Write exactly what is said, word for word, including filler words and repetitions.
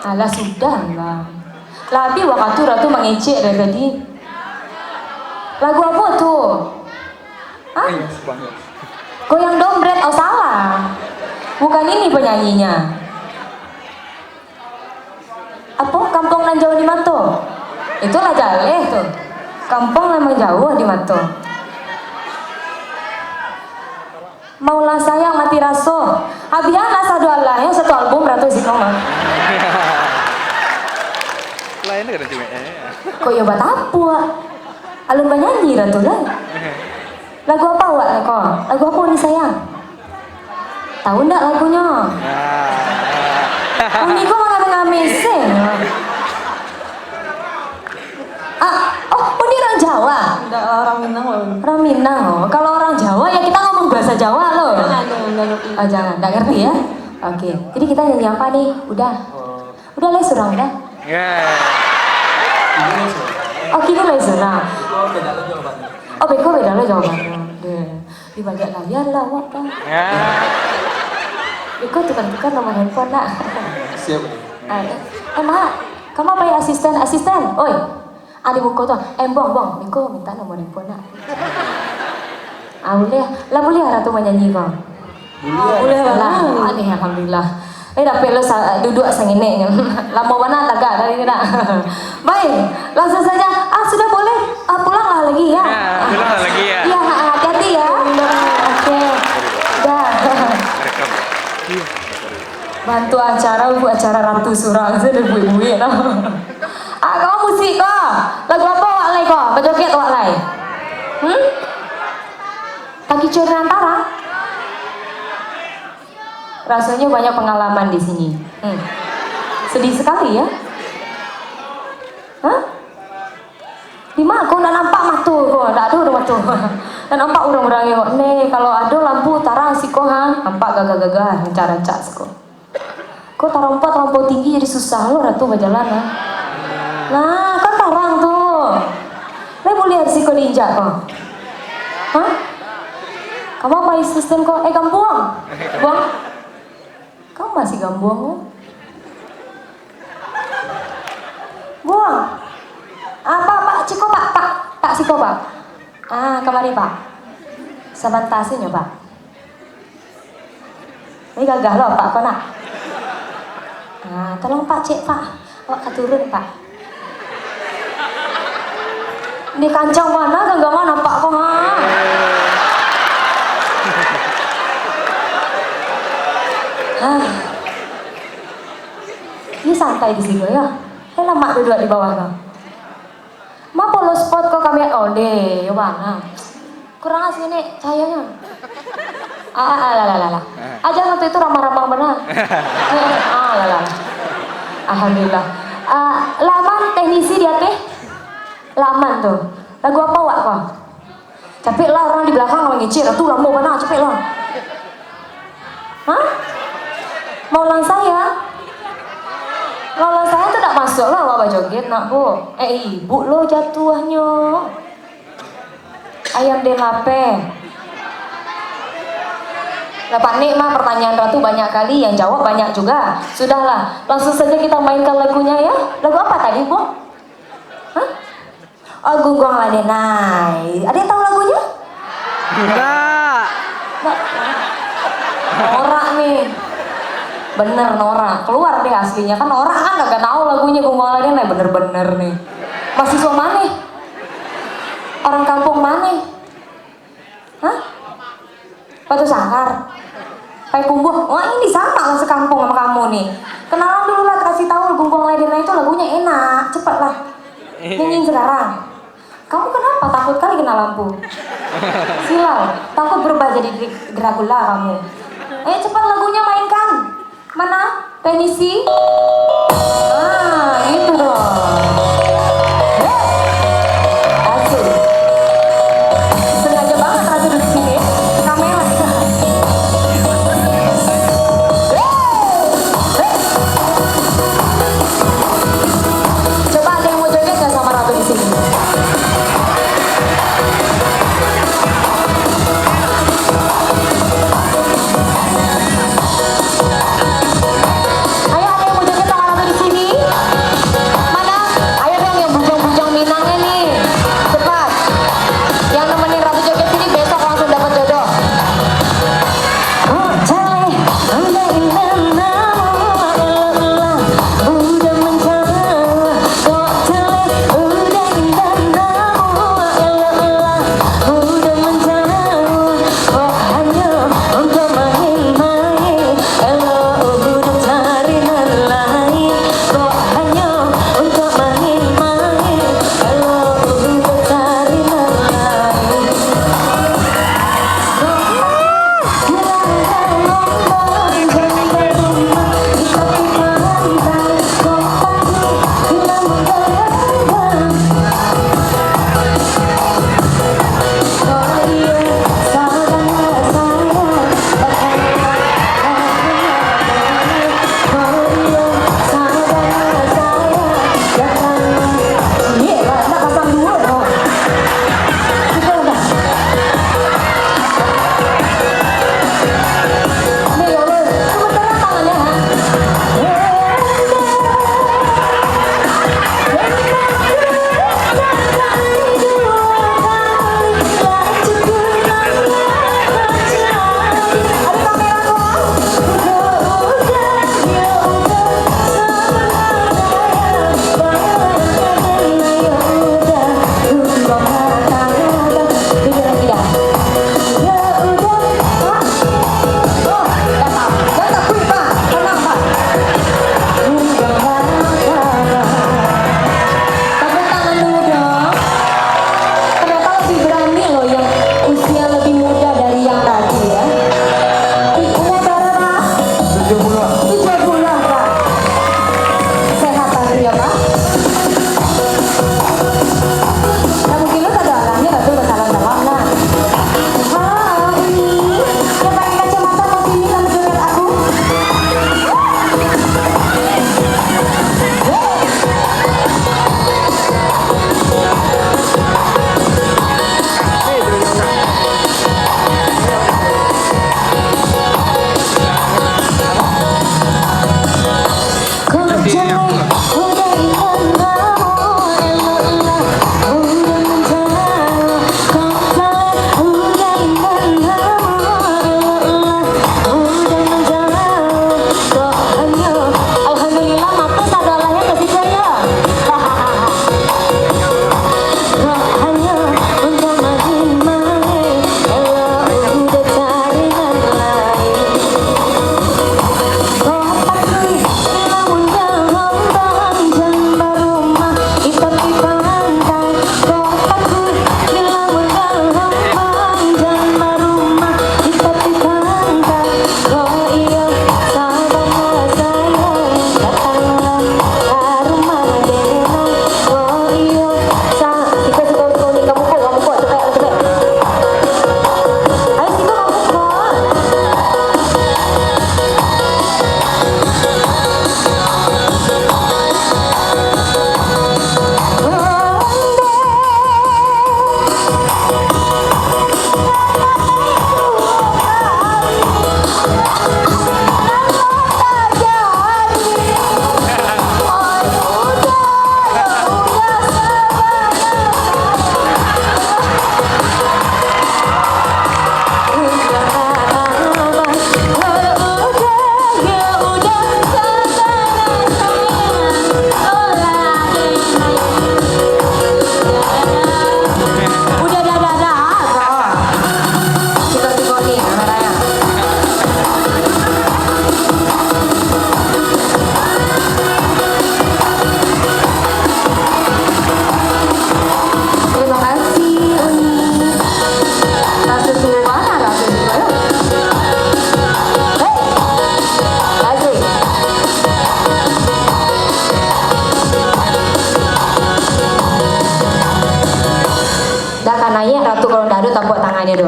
Alah, sudah lah. Lah abih wakatu Ratu mangecek dari tadi. Lagu apo tu? Hah? Goyang dombret, oh salah. Bukan ini penyanyinya. Apo? Kampuang nan jauah di mato? Itulah jaleh tu. Kampuang memang jauah di mato. Maulah sayang mati raso. Abihan lah sadu alah, yo, satu album Ratu Zikong mah. Lain lah kata cuma, eh. Kok yo batapuak? Alun banyanyi Ratu lah. Lagu apo awak ko? Lagu apo ni sayang? Tahu ndak lagunyo? Ah. Uni ko mangame-ngame sen. Ah, oh, Uni orang Jawa? Ndak, orang Minang, Wan. Orang Minang, oh. Kalau orang Jawa, ya kita ngomong bahasa Jawa, loh. Jangan, jangan, jangan. Oh, jangan, nggak ngerti, ya? Oke, jadi kita nyanyi apa nih? Udah? Udah lai surang, udah? Ya. Oh, kini lai surang. Oh, beko beda lo jawabannyo. Di baliak layar lah awak kan. Ya. Beko tukar-tukar nomor handphone nak. Siap. Ah, eh, eh, Mak, kamu apa ya asisten? Asisten, oi. Ah, di muko tu. Eh, buang, buang. Beko minta nomor handphone nak. Ah, buliah. Lah buliah Ratu manyanyi ko? Buliah. Buliah lah. Lah, aneh, alhamdulillah. Eh, dapek lo sa-, duduak sanginek. Lamo bana tagak tadi tu nak. Baik, langsung saja. Ah, sudah boleh. Ah, pulanglah lagi ya. Ya, pulanglah lagi ya. Ya, ha, hati-hati ya. Oke. Dah. Rekam. Bantu acara, buat acara Ratu surang saja buik-buik lah. Ah, kamu musik ko? Lagu apa awak lai ko? Bajoget awak lai? Hmm? Taki Curi Antara? Rasanya banyak pengalaman di sini. Hmm. Sedih sekali ya. Hah? Di ma ko? Ndak nampak mato ko, ndak ado doh mato. Ndak nampak urang-urang ko. Neh, kalau ado lampu tarang siko ha, nampak gagah-gagah, rancak-rancak siko. Ko tarampak talampau tinggi jadi susah lo Ratu bajalan ha. Nah, kan tarang tu. Lai buliah siko diinjak ko. Hah? Kamu apa asisten ko? Eh, gambuang. Buang. Kamu masih gambuang ko? Buang. Apa, Pak? Ciko, Pak, Pak. Pak, siko, Pak. Ah, kamari, Pak. Sabanta sajo, Pak. Ini gagah lo, Pak, ko nak. Ah, tolong, Pak, cek, Pak. Awak ka turun, Pak. Di kancang bana ganggaman nampak ko, ha. Hah. Ni santai di siko, yo. Eh, lamak duduak di bawah ko. Ma polo spot ko kami, oh, deh, yo bana. Kurang asli ni cahayanya. Ah, ah, ah, lah, lah, lah, lah. Ah. Aja waktu itu ramah-ramah bana. Ah, lah, lah, lah. Alhamdulillah. Ah, lah aman teknisi di ateh? Lah aman tu. Lagu apa awak ko? Capek lah, orang di belakang mangecek, tu lamo bana, capek lah. Hah? Maulang sayang? Maulang sayang tu ndak masuk lah awak bajoget nak, Bu. Eh, ibu lo jatuahnyo. Ayam den lapeh. Lah panik mah, pertanyaan Ratu banyak kali, yang jawab banyak juga. Sudahlah, langsung saja kita mainkan lagunya ya. Lagu apa tadi, Bu? Hah? Oh, Gungguang Lah Denai. Ada yang tahu lagunya? Enggak. Enggak. Norak nih. Bener norak. Keluar deh aslinya. Kan norak kan kagak tahu lagunya Gungguang Lah Denai. Bener-bener nih. Mahasiswa mana? Orang kampung mana? Hah? Batu Sangkar? Payakumbuh? Wah, ini sama lah sekampung sama kamu nih. Kenalan dulu lah, kasih tahu Gungguang Lah Denai itu lagunya enak. Cepatlah. Nyanyiin sekarang. Kamu kenapa? Takut kali kena lampu. Silau. Takut berubah jadi Dra-, Dracula kamu. Eh, cepat lagunya mainkan. Mana? Teknisi? Ah, itu dong. Hei. Asik. Sengaja banget Ratu duduk sini. Kamera. Hei. Hei. Coba ada yang mau joget nggak sama Ratu di sini? Ayo, ada yang mau joget, Gitu.